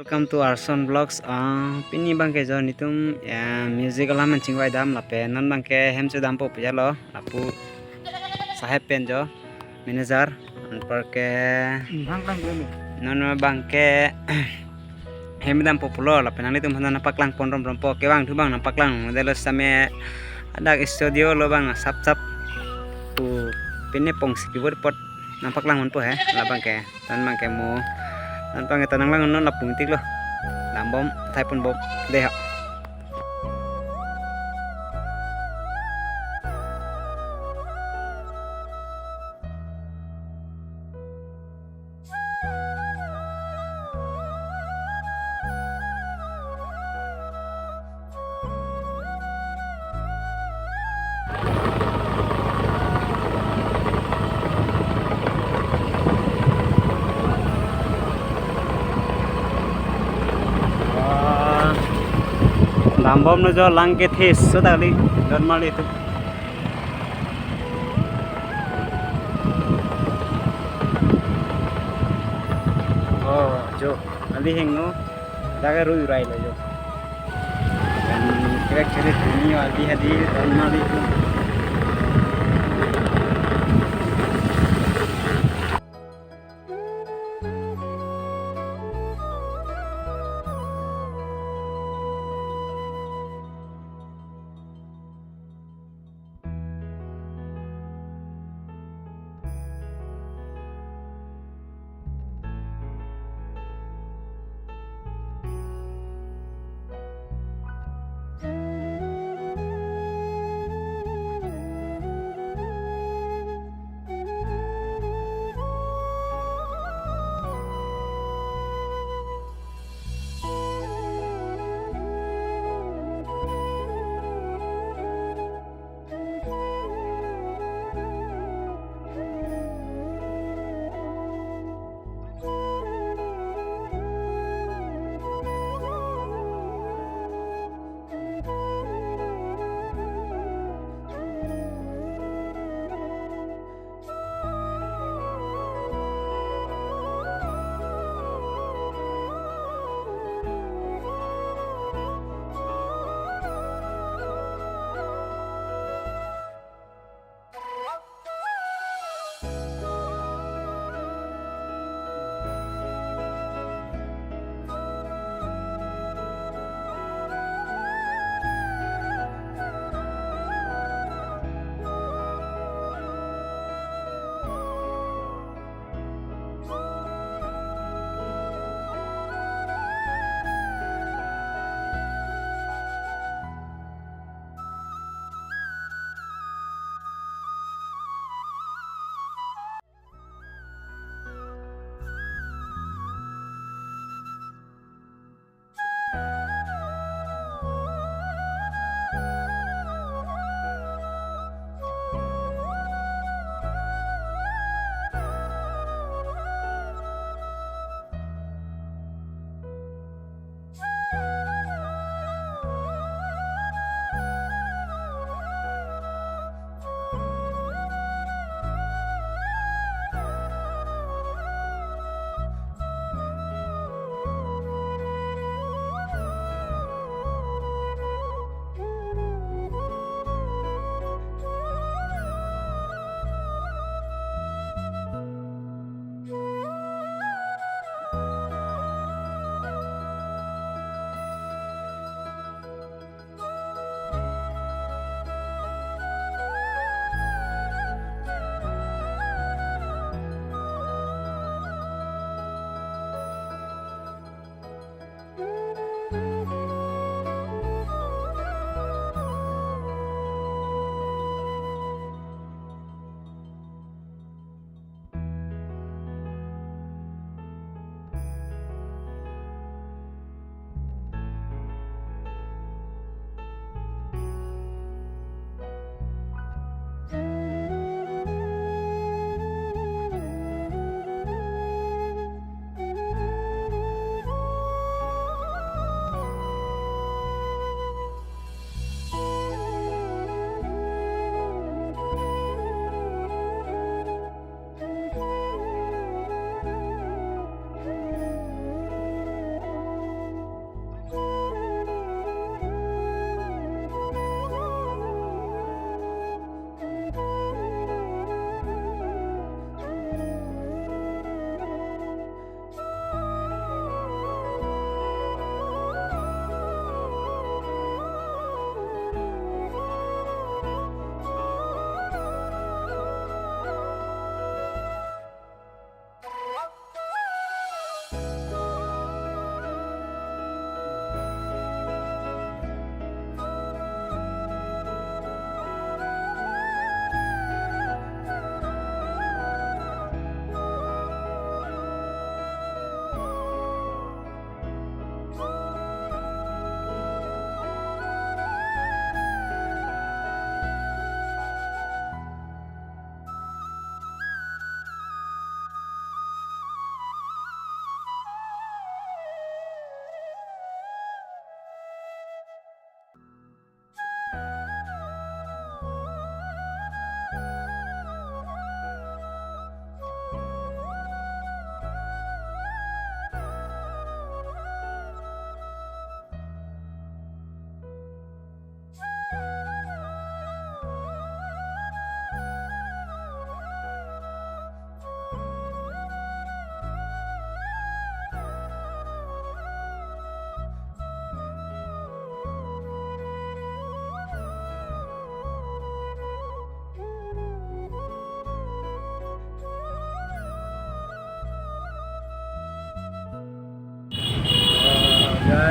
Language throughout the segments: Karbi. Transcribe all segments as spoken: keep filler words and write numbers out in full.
Welcome to Arson Vlogs. Ah, pini abangke jo netum, ya, music alam an chingvai dam lapen non abangke hem chedampo pu jalo lapu sahep pen jo manager anparke Bhang kang dulu. Non abangke hem dampo pulo lapen nanglitum aphan nangpaklang pon romrompo, kevang thu abang nangpaklang delo same adak studio lo abang sap sap pu pine pong si keyboard pot nangpaklang ponpo he labangke. Tan abangke mo. Tan abangke ta nanglang non lapu ingtik lo. Dambom, thai ponbom. Dei ho. Dambom lo jo, lang kethe so ta kali, don mali tu. Oh, jo, ali hingno, daga rui rai lo jo. Dan kira kira kini ali hadi, don mali tu.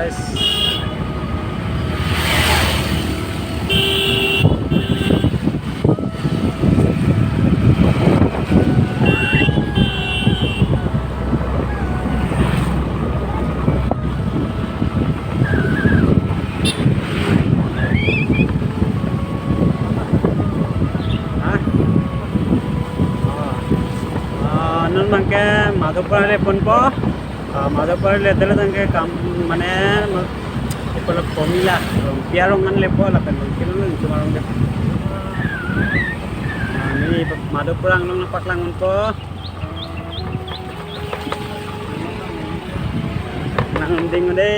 Ha? Ah, non abangke Madhopur le ponpo. Ah, Madhopur le tele tangke kam mane ma-, ipala pomila, piarong an lepo lapen kilo nung chumarong de. Ah, ne Madhopur anglong nangpaklang unpo. Nang ding de.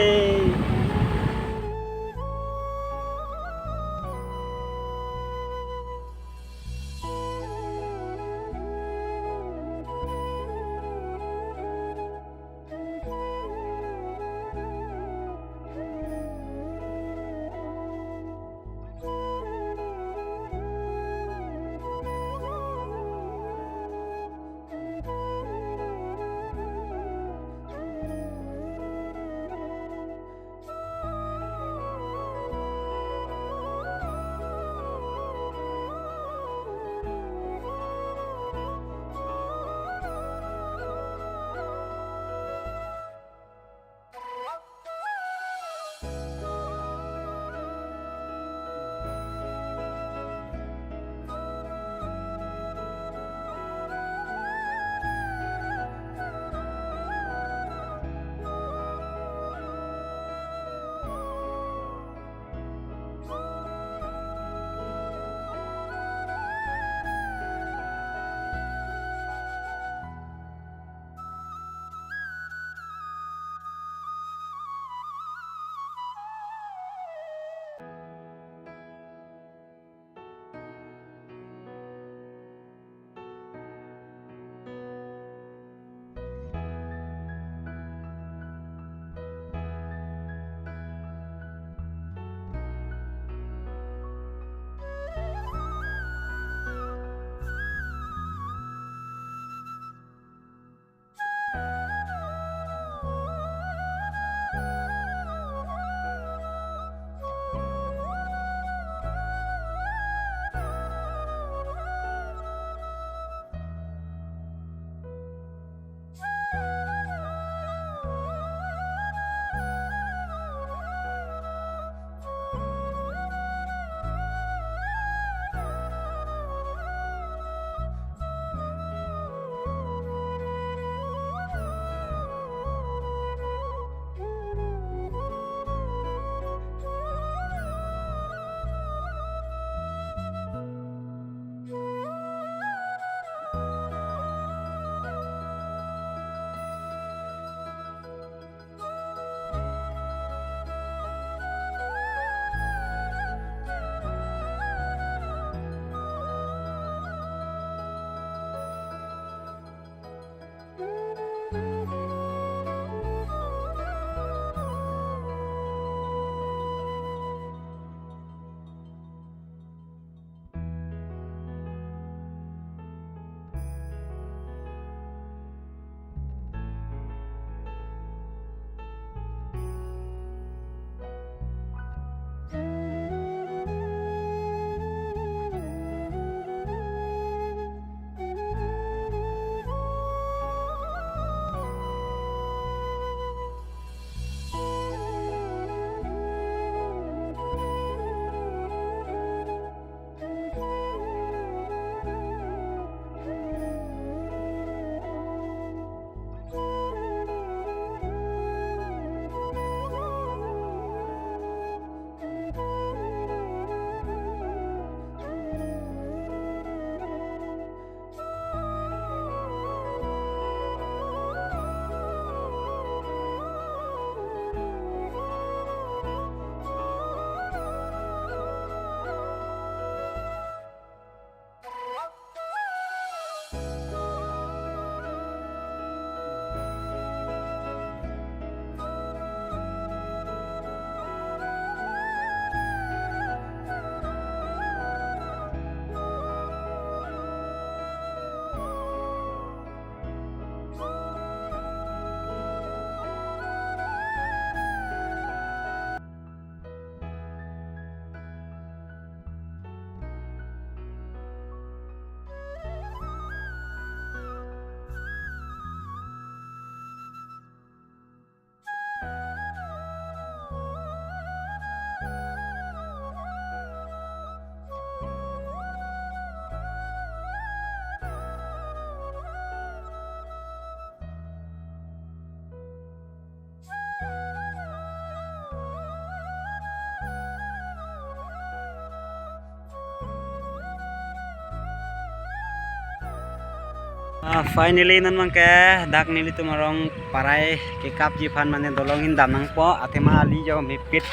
Ah, finally non abangke dak nelitum arong parai kekapji aphan mane dolong ahin dam nangpo, athema ali jo mepit.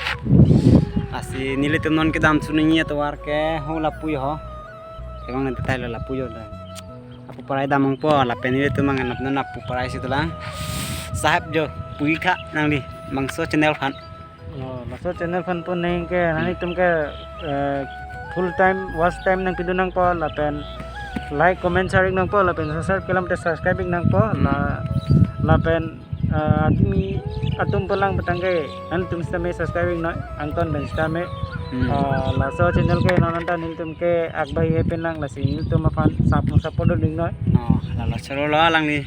Lasi nelitum non kedam suningji atovar ke ho lapu jo ho. Kevang nanti tailo lapu jo da. Apu parai dam nangpo lapen nelitum abang non apu parai si dolang. Sahep jo puji tha nangli bangso channel aphan. Oh, laso channel aphan pu nangke, hmm, nanglitum ke, eh, full time watch time nangpidun nangpo lapen like, comment, share ik nangpo lapen subscribe kelang te subscribe ik nangpo. Hmm. La, lapen, eh, adimi atum pulang petang ke nanglitum sitame subscribe ik noi, angton pen sitame. Hmm. Eh, laso channel ke non anta nelitum ke akbai he pen lang, lasi nelitum aphan sap support dun ik noi. Oh, lalo choro lo alangli,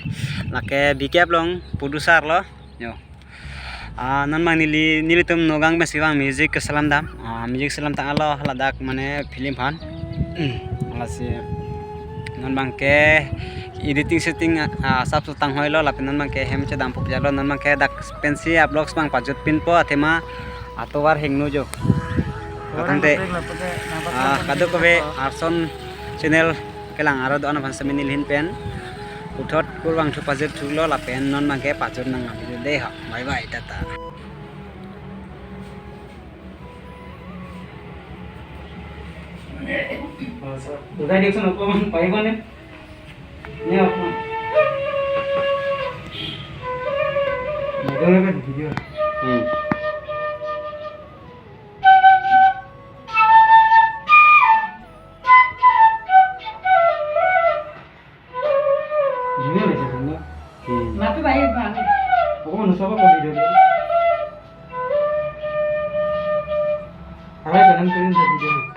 lake B K F along producer lo. Yo. Ah, non abang neli, nelitum Nagaon pensi vang music keselam dam. Ah, music selam tanglo ladak mane film aphan. Lasi non abangke editing setting, ah, sap sutang hoilo lapen non abangke hem chedam pup jalo, non abangke dak pensi a vlogs abang pajut pinpo athema atovar hingno jo. Atovar katangte hingno lapen ke nang, ah, pajut kadokave pinpo. Arson channel kelang aro do-an aphan sitame neli ahin pen puthot kurvangthu pajirthulo lapen non abangke pajut nang abidi de ha. Bye bye, tata. Udah dia sana kau main pai mana? Ini apa? Video kan video. Hmm. Ini aja sana. Hmm. Mati baik bang. Aku mana siapa kau video? Apa yang kalian kirim dari video?